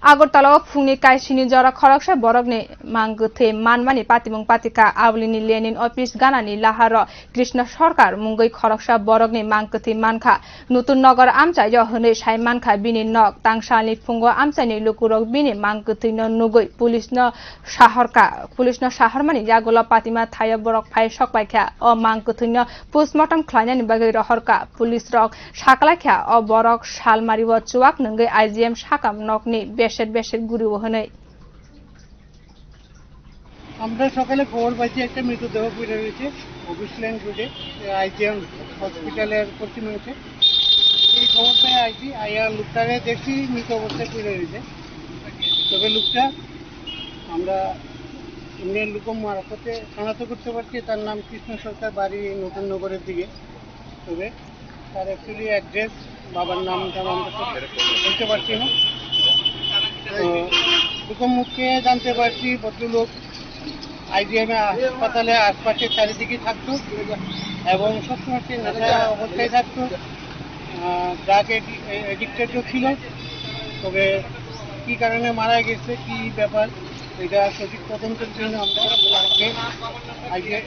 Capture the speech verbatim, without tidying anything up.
Agartala o phungni kaisini jora khoroksa borokni mang kwthwi manmani patimung patikha. Aulini Lenin office ganani laharo Krishna Sarkar mungwi khoroksa borokni mang kwthwi mankha. Nutun Nagar amchaio hwnwi sai mankha bini nok. Tangsalni phungo amchaini lukurok bini mang kwthwino nugwi police no sahorkha. Police no sahormani yagulo patima thaio borok phai sokpaikha. O mang kwthwino postmortem khlainani bagwi rohorkha. Police rok saklaikha o borok salmario chuwak nungwi I G M sakam nokni beser beser gurio hwnwi. আমরা সকালে খবর পাইছি একটা মৃতদেহ পড়ে রয়েছে office lane রোডে, আইজিএম হসপিটালের পশ্চিমাংশে। এই খবর পেয়ে আইছি, আইয়া লোকটাকে দেখছি মৃত অবস্থায় পড়ে রয়েছে। তবে লোকটা আমরা ইন্ডিয়ান লোক মারফতে শনাক্ত করতে পারছি, তার নাম কৃষ্ণ সরকার, বাড়ি নতুন নগরের দিকে। তবে তার অ্যাকচুয়ালি অ্যাড্রেস, বাবার নাম টাম আমরা সব বলতে পারছি না। তো লোকমুখে জানতে পারছি ভদ্রলোক আইজিএম হাসপাতালে আশপাশে চারিদিকে থাকতো এবং সবসময় সে নেশা অবস্থায় থাকতো, ড্রাগ এডিক্টেডও ছিল। তবে কী কারণে মারা গেছে, কী ব্যাপার, এটা সঠিক তদন্তের জন্য আমরা আজকে আইজিএম